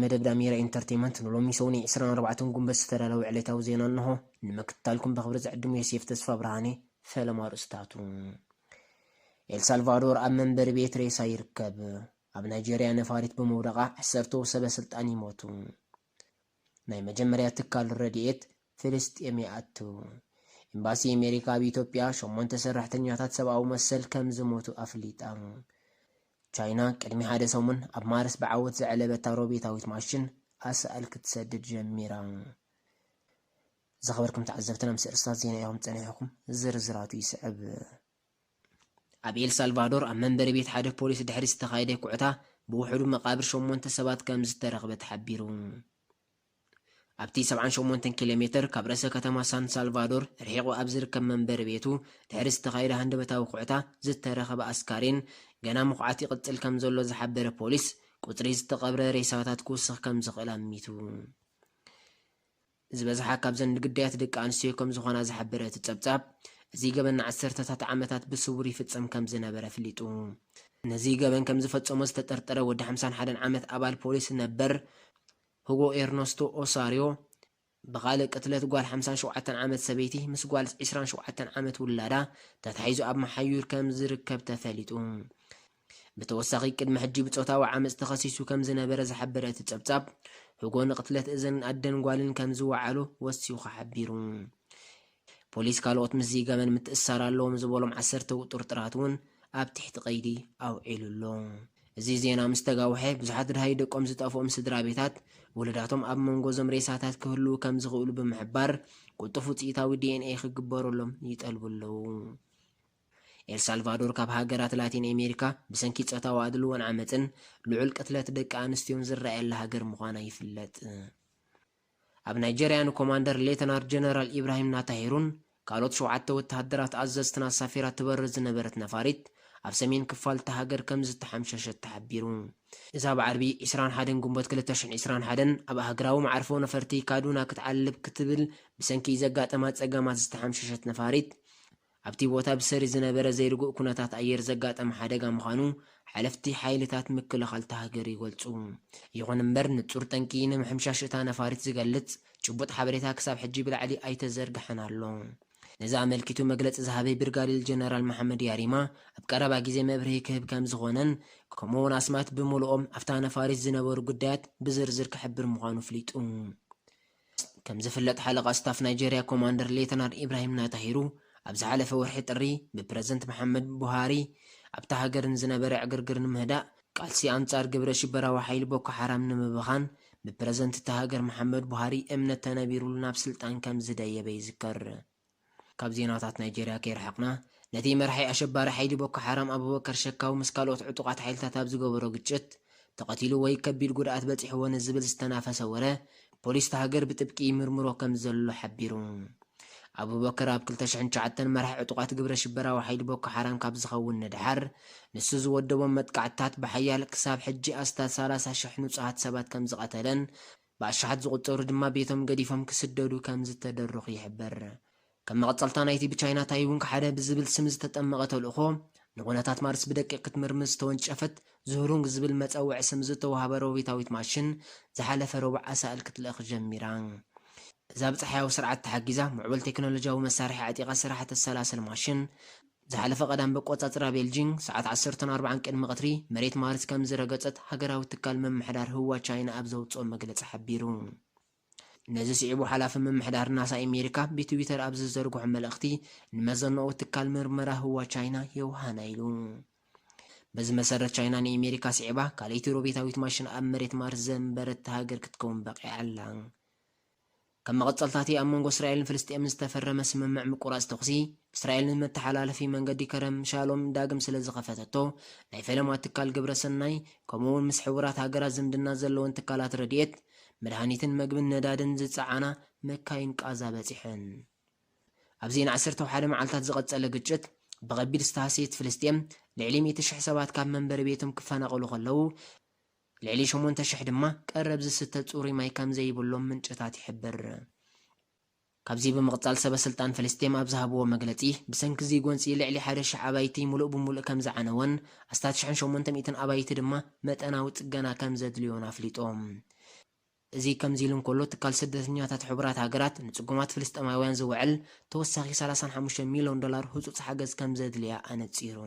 መደብ ዳሜራ ኢንተርቴይመንት ንሎሚ ሰውኒ ዕስራን ኣርባዕተን ጉንበት ዝተዳለወ ዕለታዊ ዜና እንሆ። ንምክትታልኩም ብኽብሪ ዝዕድም ዮሴፍ ተስፋ ብርሃኔ። ፈለማ ኣርእስታቱ። ኤልሳልቫዶር ኣብ መንበሪ ቤት ሬሳ ይርከብ። ኣብ ናይጄርያ ነፋሪት ብምውዳቓ ዓሰርተው ሰበ ስልጣን ይሞቱ። ናይ መጀመርያ ትካል ረድኤት ፍልስጤም ይኣቱ። ኤምባሲ ኣሜሪካ ኣብ ኢትዮጵያ ሸሞንተ ሰራሕተኛታት ሰብኣዊ መሰል ከም ዝሞቱ ኣፍሊጣ። ቻይና ቅድሚ ሓደ ሰሙን ኣብ ማርስ ብዓወት ዘዕለበታ ሮቤታዊት ማሽን ኣሳእል ክትሰድድ ጀሚራ። ዝኸበርኩም ተዓዘብትና፣ ምስ እርስታት ዜና ኢኹም ጸኒሕኹም፣ ዝርዝራቱ ይስዕብ። ኣብ ኤል ሳልቫዶር ኣብ መንበሪ ቤት ሓደ ፖሊስ ድሕሪ ዝተኻየደ ኩዕታ ብውሕዱ መቓብር ሸሞንተ ሰባት ከም ዝተረኽበ ተሓቢሩ። ኣብቲ ሰብዓን ሸሞንተን ኪሎ ሜትር ካብ ርእሰ ከተማ ሳን ሳልቫዶር ርሒቑ ኣብ ዝርከብ መንበሪ ቤቱ ድሕሪ ዝተኻየደ ሃንደበታዊ ኩዕታ ዝተረኸበ ኣስካሬን ገና ምኹዓት ይቕጽል ከም ዘሎ ዝሓበረ ፖሊስ፣ ቁጽሪ ዝተቐብረ ሬሳታት ክውስኽ ከም ዝኽእል ኣሚቱ። ዝበዝሓ ካብዘን ግዳያት ደቂ ኣንስትዮ ከም ዝኾና ዝሓበረ እቲ ጸብጻብ፣ እዚ ገበን ንዓሰርተታት ዓመታት ብስውር ይፍጸም ከም ዝነበረ ኣፍሊጡ። ነዚ ገበን ከም ዝፈጸሞ ዝተጠርጠረ ወዲ ሓምሳን ሓደን ዓመት ኣባል ፖሊስ ነበር፣ ሁጎ ኤርነስቶ ኦሳሪዮ፣ ብኻልእ ቅትለት ጓል ሓምሳን ሸውዓተን ዓመት ሰበይቲ ምስ ጓል ዕስራን ሸውዓተን ዓመት ውላዳ ተታሒዙ ኣብ መሓዩር ከም ዝርከብ ተፈሊጡ። ብተወሳኺ፣ ቅድሚ ሕጂ ብጾታዊ ዓመጽ ተኸሲሱ ከም ዝነበረ ዝሓበረ እቲ ጸብጻብ፣ ሁጎ ንቕትለት እዘን ኣደን ጓልን ከም ዝወዓሉ ወሲኹ ሓቢሩ። ፖሊስ፣ ካልኦት ምስዚ ገበን ምትእስሳር ኣለዎም ዝበሎም ዓሰርተ ጥርጡራት እውን ኣብ ትሕቲ ቀይዲ ኣውዒሉ ኣሎ። እዚ ዜና ምስ ተጋውሐ፣ ብዙሓት ደሃይ ደቆም ዝጠፍኦም ስድራ ቤታት፣ ውሉዳቶም ኣብ መንጎ እዞም ሬሳታት ክህልዉ ከም ዝኽእሉ ብምሕባር፣ ቅልጡፍ ውጽኢታዊ ዲ ኤን ኤ ክግበረሎም ይጠልቡ ኣለዉ። ኤል ሳልቫዶር ካብ ሃገራት ላቲን ኣሜሪካ ብሰንኪ ጾታዊ ኣድልዎን ዓመጽን ልዑል ቅትለት ደቂ ኣንስትዮን ዝረኣየላ ሃገር ምዃና ይፍለጥ። ኣብ ናይጀርያ ንኮማንደር ሌተናር ጀነራል ኢብራሂም ናታሂሩን ካልኦት ሸውዓተ ወተሃደራት ኣዘዝትን ኣሳፊራ ትበርር ዝነበረት ነፋሪት፣ ኣብ ሰሜን ክፋል እታ ሃገር ከም ዝተሓምሸሸት ተሓቢሩ። እዛ ብዓርቢ ዕስራን ሓደን ጉንበት ክልተ ሽሕን ዕስራን ሓደን ኣብ ኣህግራዊ መዓርፎ ነፈርቲ ካዱና ክትዓልብ ክትብል ብሰንኪ ዘጋጠማ ጸገማት ዝተሓምሸሸት ነፋሪት፣ ኣብቲ ቦታ ብሰሪ ዝነበረ ዘይርጉእ ኩነታት ኣየር ዘጋጠመ ሓደጋ ምዃኑ ሓለፍቲ ሓይልታት ምክልኻል እታ ሃገር ይገልጹ። ይኹን እምበር፣ ንጹር ጠንቂ ንምሕምሻሽ እታ ነፋሪት ዝገልጽ ጭቡጥ ሓበሬታ ክሳብ ሕጂ ብላዕሊ ኣይተዘርግሐን ኣሎ። ነዚ ኣመልኪቱ መግለጺ ዝሃበ ብርጋዴር ጀነራል መሓመድ ያሪማ፣ ኣብ ቀረባ ግዜ መብርሂ ክህብ ከም ዝኾነን፣ ከምኡ'ውን ኣስማት ብምሉኦም ኣብታ ነፋሪት ዝነበሩ ግዳያት ብዝርዝር ክሕብር ምዃኑ ኣፍሊጡ። ከም ዝፍለጥ፣ ሓለቓ ስታፍ ናይጀርያ ኮማንደር ሌተናል ኢብራሂም ናታሂሩ፣ ኣብ ዝሓለፈ ወርሒ ጥሪ ብፕረዚደንት መሓመድ ቡሃሪ ኣብታ ሃገር ንዝነበረ ዕግርግር ንምህዳእ፣ ቃልሲ ኣንጻር ግብረ ሽበራዊ ሓይሊ ቦኮ ሓራም ንምብኻን፣ ብፕረዚደንት እታ ሃገር መሓመድ ቡሃሪ እምነት ተነቢሩሉ ናብ ስልጣን ከም ዝደየበ ይዝከር። ካብ ዜናታት ናይጀርያ ከይረሓቕና፣ ነቲ መራሒ ኣሸባሪ ሓይሊ ቦኮ ሓራም ኣቡበከር ሸካው ምስ ካልኦት ዕጡቓት ሓይልታት ኣብ ዝገበሮ ግጭት ተቐቲሉ ወይ ከቢድ ጉድኣት በጺሕዎ ንዝብል ዝተናፈሰ ወረ፣ ፖሊስ እታ ሃገር ብጥብቂ ይምርምሮ ከም ዘሎ ሓቢሩ። ኣቡበከር ኣብ ክልተ ሽሕን ትሽዓተን መራሒ ዕጡቓት ግብረ ሽበራዊ ሓይሊ ቦኮ ሓራም ካብ ዝኸውን ንድሓር፣ ንሱ ዝወደቦም መጥቃዕትታት ብሓያል ክሳብ ሕጂ ኣስታት ሰላሳ ሽሕ ንጹሃት ሰባት ከም ዝቐተለን፣ ብኣሽሓት ዝቑጸሩ ድማ ቤቶም ገዲፎም ክስደዱ ከም ዝተደረኹ ይሕበር። ከም መቐጸልታ ናይቲ ብቻይና ታይውን ክሓደ ብዝብል ስም ዝተጠመቐ ተልእኾ፣ ንኹነታት ማርስ ብደቂቕ ክትምርምር ዝተወንጨፈት ዙህሩንግ ዝብል መጸውዒ ስም ዝተዋህበ ሮቦታዊት ማሽን ዝሓለፈ ረቡዕ ኣሳእል ክትልእኽ ጀሚራ። እዛ ብጸሓያዊ ስርዓት ተሓጊዛ ምዕቡል ቴክኖሎጂያዊ መሳርሒ ዓጢቓ ስራሓ ተሰላስል ማሽን፣ ዝሓለፈ ቀዳም በቆጻጽራ ቤልጂንግ ሰዓት ዓሰርተን ኣርባዓን ቅድሚ ቀትሪ መሬት ማርስ ከም ዝረገጸት ሃገራዊ ትካል ምምሕዳር ህዋ ቻይና ኣብ ዘውጽኦ መግለጺ ሓቢሩ። ነዚ ስዒቡ ሓላፊ ምምሕዳር ናሳ ኣሜሪካ ብትዊተር ኣብ ዝዘርግሖ መልእኽቲ፣ ንመዘንኦ ትካል ምርመራ ህዋ ቻይና የውሃና ኢሉ። በዚ መሰረት ቻይና ንኣሜሪካ ስዒባ ካልኣይቲ ሮቤታዊት ማሽን ኣብ መሬት ማርስ ዘንበረት ሃገር ክትከውን በቒዓ ኣላ። ከም መቐጸልታቲ ኣብ መንጎ እስራኤልን ፍልስጤምን ዝተፈረመ ስምምዕ ምቁራጽ ተኹሲ፣ እስራኤል ንመተሓላለፊ መንገዲ ከረም ሻሎም ዳግም ስለ ዝኸፈተቶ፣ ናይ ፈለማ ትካል ግብረ ሰናይ ከምኡ'ውን ምስ ሕቡራት ሃገራት ዝምድና ዘለወን ትካላት ረድኤት፣ መድሃኒትን መግብን ነዳድን ዝጸዓና መካይን ቃዛ በጺሐን። ኣብዚ ንዓሰርተ ሓደ መዓልታት ዝቐጸለ ግጭት፣ ብኸቢድ ዝተሃስየት ፍልስጤም ልዕሊ ሚእቲ ሽሕ ሰባት ካብ መንበሪ ቤቶም ክፈናቐሉ ከለዉ፣ ልዕሊ ሸሞንተ ሽሕ ድማ ቀረብ ዝስተ ጽሩይ ማይ ከም ዘይብሎም ምንጭታት ይሕብር። ካብዚ ብምቕጻል ሰበ ስልጣን ፍልስጤም ኣብ ዝሃብዎ መግለጺ፣ ብሰንኪ እዚ ጎንጺ ልዕሊ ሓደ ሽሕ ኣባይቲ ሙሉእ ብሙሉእ ከም ዝዓነወን ኣስታት ሽሕን ሸሞንተ ሚእትን ኣባይቲ ድማ መጠናዊ ጽገና ከም ዘድልዮን ኣፍሊጦም። እዚ ከምዚ ኢሉ እንከሎ፣ ትካል ስደተኛታት ሕቡራት ሃገራት ንጽጉማት ፍልስጤማውያን ዝውዕል ተወሳኺ ሰላሳን ሓሙሽተ ሚልዮን ዶላር ህጹጽ ሓገዝ ከም ዘድልያ ኣነጺሩ።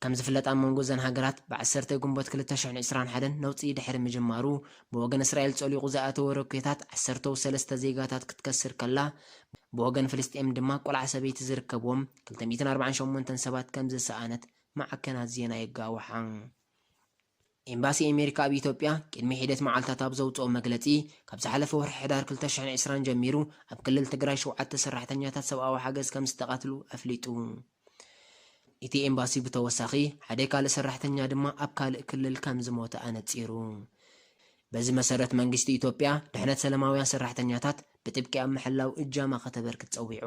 ከም ዝፍለጥ፣ ኣብ መንጎ እዘን ሃገራት ብ ዓሰርተ ግንቦት ክልተ ሽሕን ዕስራን ሓደን ነውጺ ድሕሪ ምጅማሩ፣ ብወገን እስራኤል ጸሊቑ ዝኣተወ ሮኬታት ዓሰርተው ሰለስተ ዜጋታት ክትከስር ከላ፣ ብወገን ፍልስጤም ድማ ቆልዓ ሰበይቲ ዝርከብዎም ክልተ ሚእትን ኣርባዓን ሸሞንተን ሰባት ከም ዝሰኣነት ማዕከናት ዜና የጋውሓ። ኤምባሲ ኣሜሪካ ኣብ ኢትዮጵያ ቅድሚ ሒደት መዓልታት ኣብ ዘውፅኦ መግለፂ፣ ካብ ዝሓለፈ ወርሒ ሕዳር ክልተ ሽሕን ዕስራን ጀሚሩ ኣብ ክልል ትግራይ ሸውዓተ ሰራሕተኛታት ሰብኣዊ ሓገዝ ከም ዝተቐትሉ ኣፍሊጡ። እቲ ኤምባሲ ብተወሳኺ ሓደ ካልእ ሰራሕተኛ ድማ ኣብ ካልእ ክልል ከም ዝሞተ ኣነፂሩ። በዚ መሰረት መንግስቲ ኢትዮጵያ ድሕነት ሰላማውያን ሰራሕተኛታት ብጥብቂ ኣብ ምሕላው እጃማ ከተበርክት ጸዊዑ።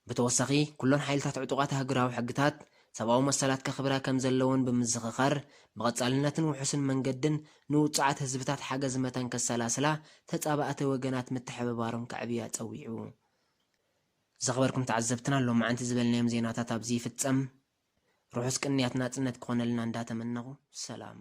ብተወሳኺ ኩሎን ሓይልታት ዕጡቓት ሃገራዊ ሕግታት ሰብኣዊ መሰላት ከኽብራ ከም ዘለወን ብምዝኽኻር፣ ብቐጻልነትን ውሑስን መንገድን ንውጹዓት ህዝብታት ሓገዝ መታን ከሰላስላ ተጻባእቲ ወገናት ምትሕብባሮም ከዕብያ ጸዊዑ። ዘኽበርኩም ተዓዘብትና፣ ሎማዓንቲ ዝበልናዮም ዜናታት ኣብዚ ይፍጸም። ርሑስ ቅንያት ናጽነት ክኾነልና እንዳተመነኹ፣ ሰላም።